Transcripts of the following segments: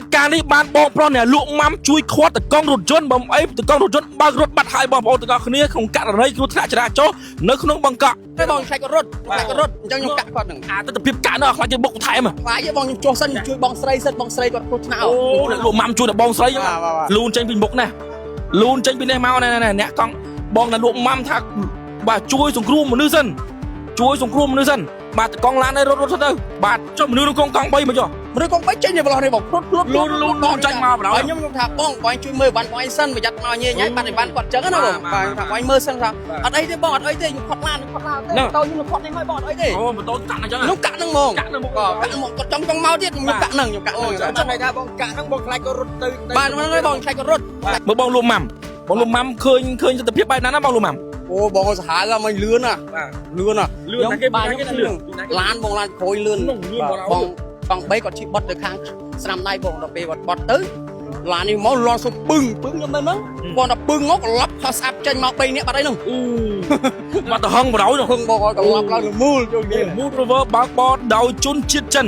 តុការណ៍នេះបានបងប្រុសអ្នកលក់ម៉ាំជួយខាត់តកង់រថយន្តបំអីតកង់រថយន្តបើករត់បាត់ហើយបងប្អូនទាំងអស់គ្នាក្នុងករណីគ្រោះថ្នាក់ចរាចរណ៍នៅក្នុងបឹងកក់ តែបងខ្លាចគាត់រត់ខ្លាចគាត់រត់អញ្ចឹងខ្ញុំកាក់គាត់ហ្នឹង អាទិដ្ឋភាពកាក់នោះខ្លាចគេបុកថែម ខ្លាចទេបងខ្ញុំចុះសិនខ្ញុំជួយបងស្រីសិនបងស្រីគាត់គ្រោះថ្នាក់ អូអ្នកលក់ម៉ាំជួយដល់បងស្រី បាទបាទ លូនចេញពីមុខណាលូនចេញពីនេះមកណែណែអ្នកកង់បងអ្នកលក់ម៉ាំថាបាទជួយសង្គ្រោះមនុស្សសិនជួយសង្គ្រោះមនុស្សសិនបាទតកង់ឡានឯងរត់រត់ទៅបាទចុះមនុស្សនៅកង់កង់3មកចុះ មនុស្សកងបីចេញពីប្លោះនេះបងព្រុតព្រុត លូនលូនលូនចេញមកបណ្ដោយ ហើយខ្ញុំខ្ញុំថាបងបងជួយមើលវ៉ាន់បងឯងសិនប្រយ័ត្នមកញ៉ៃញ៉ៃបាត់ឯវ៉ាន់គាត់ចឹងណាបងបាទថាបងមើលសិនថាអត់អីទេបងអត់អីទេខ្ញុំផត់ឡានខ្ញុំផត់ឡានទេតោខ្ញុំផត់នេះហើយបងអត់អីទេ អូម៉ូតូកាក់អញ្ចឹង ខ្ញុំកាក់ហ្នឹងហ្មង កាក់ហ្នឹងមក កាក់ហ្នឹងមកគាត់ចង់ចង់មកទៀតខ្ញុំកាក់ហ្នឹងខ្ញុំកាក់ អូ ហ្នឹង ចាំន័យថាបងកាក់ហ្នឹងបងខ្លាចក៏រត់ទៅ បាទហ្នឹងហើយបងខ្លាចគាត់រត់ មើលបងលក់ម៉ាំបងលក់ម៉ាំឃើញឃើញទិដ្ឋភាពបែបណាណាបងលក់ម៉ាំ អូបងសាហាវមកលឿនណាលឿនណា លឿនណាគេ បាទ គេ ខ្ញុំ លឿន ឡានបងឡានក្រួយលឿន នោះលឿន បាទ បង បងបង3គាត់ជិះបត់ទៅខាងស្នាមដៃបងដល់ពេលគាត់បត់ទៅឡាននេះមកលន់សុំពឹងពឹងខ្ញុំនៅហ្នឹងបងដល់ពឹងមកក្លាប់ខុសស្អាប់ចេញមក3នាក់បាត់អីហ្នឹង អូបាត់ទៅហឹងបណ្ដោយនោះ ពឹងបងគាត់ក្លាប់ឡើងមូលចូលគ្នា មូរវើបើកបរដោយជនជាតិចិន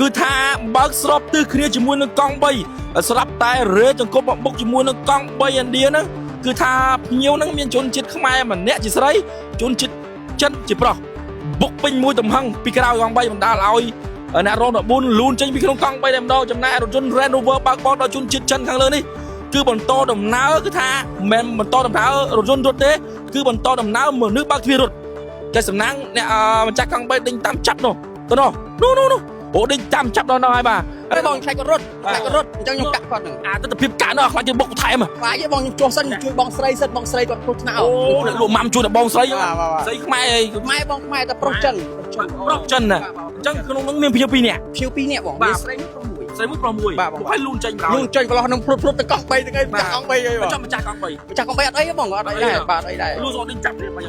គឺថាបើកស្របទិសគ្នាជាមួយនឹងកង់3ស្រាប់តែរេចង្គប់មកបុកជាមួយនឹងកង់3ឥណ្ឌាហ្នឹងគឺថាភ្ញៀវហ្នឹងមានជនជាតិខ្មែរម្នាក់ជាស្រីជនជាតិចិនជាប្រុសបុកពេញមួយទំហឹងពីក្រោយកង់3បណ្ដាលឲ្យអ្នករង14លូនចេញពីក្នុងកង់3តែម្ដងចំណែករថយន្ត Range Rover បើកបរដោយជនជាតិចិនខាងលើនេះគឺបន្តដំណើរគឺថាមិនមែនបន្តដំណើររថយន្តរត់ទេគឺបន្តដំណើរមនុស្សបើកទ្វាររត់ តែសំណាងអ្នកម្ចាស់កង់បីដេញតាមចាប់នោះទៅនោះនោះនោះនោះអូដេញតាមចាប់ដល់នោះហើយបាទ តែបងខ្លាចគាត់រត់ខ្លាចគាត់រត់អញ្ចឹងខ្ញុំកាក់គាត់ហ្នឹង អាទិដ្ឋភាពកាក់នោះខ្លាចគេបុកថែម ខ្លាចទេបងខ្ញុំចុះសិនខ្ញុំជួយបងស្រីសិនបងស្រីគាត់គ្រោះថ្នាក់ អូអ្នកលក់ម៉ាំជួយដល់បងស្រី បាទបាទ ស្រីខ្មែរអី ខ្មែរបងខ្មែរតែប្រុសចិន ប្រុសចិនណាអញ្ចឹងក្នុងនោះមានភ្ញៀវពីរនាក់ ភៀវពីរនាក់បង បាទ មានស្រីមួយប្រុសមួយ ស្រីមួយប្រុសមួយ បាទបង ហើយលូនចេញបណ្ដោយ លូនចេញប្រឡោះនឹងព្រុតព្រុតទៅកង់3ទៅអី បាទ កង់3អីបង ចាំម្ចាស់កង់បី ម្ចាស់កង់3អត់អីទេបងអត់អីដែរបាទអត់អីដែរ លូនសដេញចាប់ទៀតបាទ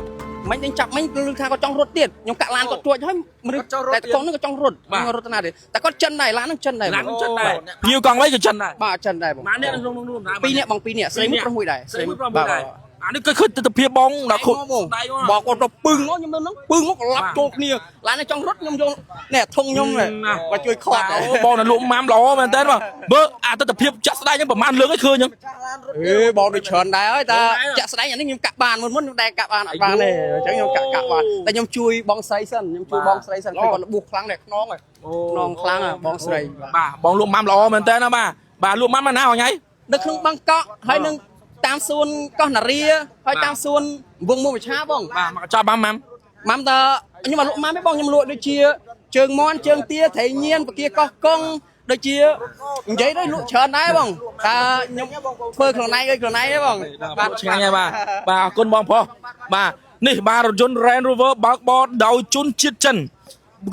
មិញដេញចាប់មិញគឺថាគាត់ចង់រត់ទៀតខ្ញុំកាក់ឡានគាត់ជួចហើយមនុស្សតែកង់ហ្នឹងក៏ចង់រត់រត់ទៅណាទេតែគាត់ចិនដែរឡានហ្នឹងចិនដែរ ឡានហ្នឹងចិនដែរភ្ញៀវកង់បីក៏ចិនដែរ បាទចិនដែរបង ម៉ាអ្នកក្នុងនោះណា ពីរនាក់បងពីរនាក់ស្រីមួយប្រុសមួយដែរ ស្រីមួយប្រុសមួយដែរអានេះគឺឃើញទិដ្ឋភាពបងដល់ខុស បងបងគាត់ទៅពឹងមកខ្ញុំនៅហ្នឹងពឹងមកក្លាប់ចូលគ្នាឡាននេះចង់រត់ខ្ញុំយកនេះធុងខ្ញុំនេះគាត់ជួយខាត់ អូបងនៅលក់ម៉ាំល្អមែនតើបងមើលអាទិដ្ឋភាពចាក់ស្ដែងហ្នឹងប្រហែលលើកឲ្យឃើញហ្នឹង អេបងដូចច្រើនដែរហើយតែចាក់ស្ដែងអានេះខ្ញុំកាក់បានមុនមុនខ្ញុំដែរកាក់បានអត់បានទេអញ្ចឹងខ្ញុំកាក់កាក់បានតែខ្ញុំជួយបងស្រីសិនខ្ញុំជួយបងស្រីសិនឃើញគាត់របួសខ្លាំងដែរខ្នងហ៎ខ្នងខ្លាំងហ៎បងស្រី បាទបងលក់ម៉ាំល្អមែនតើណាបាទបាទលក់ម៉ាំណាហងៃ នៅក្នុងបាងកកហើយនឹងតាមសួនកោះនារាហើយតាមសួនវងមុំវិឆាបង បាទមកចប់ម៉ាំម៉ាំ ម៉ាំតើខ្ញុំអត់លក់ម៉ាំទេបងខ្ញុំលក់ដូចជាជើងមន់ជើងទាត្រីញៀនពគាកោះកុងដូចជានិយាយទៅលក់ច្រើនដែរបងតើខ្ញុំធ្វើខ្លួនឯងអីខ្លួនឯងទេបង បាទឆ្ងាញ់ហើយបាទបាទអរគុណបងប្រុសបាទនេះបាទរថយន្ត Range Rover បើកបរដោយជនជាតិចិន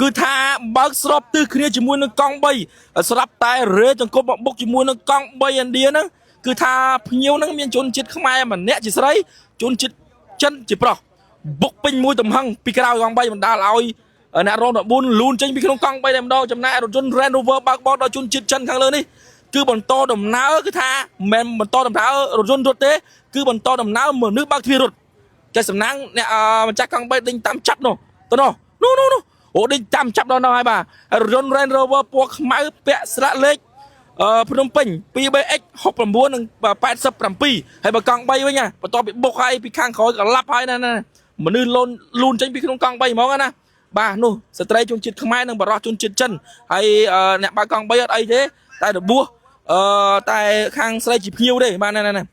គឺថាបើកស្របទិសគ្នាជាមួយនឹងកង់3ស្រាប់តែរេចង្គប់មកបុកជាមួយនឹងកង់3ឥណ្ឌាហ្នឹងគឺថាភ្ញៀវហ្នឹងមានជនជាតិខ្មែរម្នាក់ជាស្រីជនជាតិចិនជាប្រុសបុកពេញមួយទំហឹងពីក្រោយកង់3បណ្ដាលឲ្យអ្នករង14លូនចេញពីក្នុងកង់3តែម្ដងចំណែករថយន្ត Range Rover បើកបរដោយជនជាតិចិនខាងលើនេះគឺបន្តដំណើរគឺថាមិនមែនបន្តដំណើររថយន្តរត់ទេគឺបន្តដំណើរមនុស្សបើកទ្វាររត់ តែសំណាងអ្នកម្ចាស់កង់បីដេញតាមចាប់នោះទៅនោះនោះនោះនោះអូដេញតាមចាប់ដល់នោះហើយបាទហើយរថយន្ត Range Rover ពណ៌ខ្មៅពាក់ស្លាកលេខភ្នំពេញ 2BX 69និង87ហើយបើកង់3វិញណាបន្ទាប់ពីបុកហើយពីខាងក្រោយក៏ឡាប់ហើយណាណាមនុស្សលូនលូនចេញពីក្នុងកង់3ហ្មងណាបាទនោះស្ត្រីជនជាតិខ្មែរនិងបរិសុទ្ធជនជាតិចិនហើយអ្នកបើកកង់3អត់អីទេតែរបួសអឺតែខាងស្រីជាភ្ញៀវទេបាទណាណា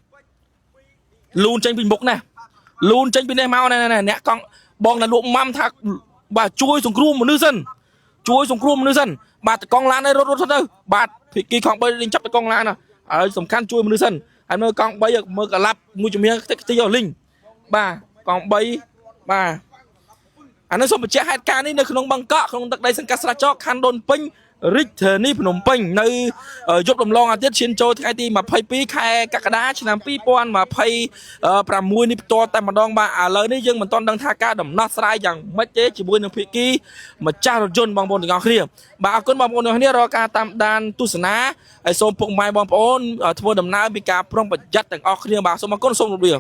លូនចេញពីមុខណា លូនចេញពីនេះមកណែណែអ្នកកង់បងអ្នកលក់ម៉ាំថាបាទជួយសង្គ្រោះមនុស្សសិនជួយសង្គ្រោះមនុស្សសិនបាទតកង់ឡានឯងរត់រត់ទៅបាទភិគីខំបីលេងចាប់តកង់ឡានហើយសំខាន់ជួយមនុស្សសិនហើយមើលកង់3មើលកឡាប់មួយជំនាញតិចតិចលីងបាទកង់3បាទអានេះសូមបញ្ជាក់ហេតុការណ៍នេះនៅក្នុងបឹងកក់ក្នុងទឹកដីសង្កាត់ស្រះចកខណ្ឌដូនពេញរាជធានីភ្នំពេញនៅយប់ដំឡងអាទិត្យឈានចូលថ្ងៃទី22ខែកក្កដាឆ្នាំ2026នេះផ្ទាល់តែម្ដងបាទឥឡូវនេះយើងមិនទាន់ដឹងថាការដំណោះស្រាយយ៉ាងម៉េចទេជាមួយនឹងភាគីម្ចាស់រថយន្តបងប្អូនទាំងអស់គ្នាបាទអរគុណបងប្អូនទាំងអស់គ្នារាល់ការតាមដានទស្សនាហើយសូមពុកម៉ែបងប្អូនធ្វើដំណើរពីការប្រុងប្រយ័ត្នទាំងអស់គ្នាបាទសូមអរគុណសូមជម្រាបលា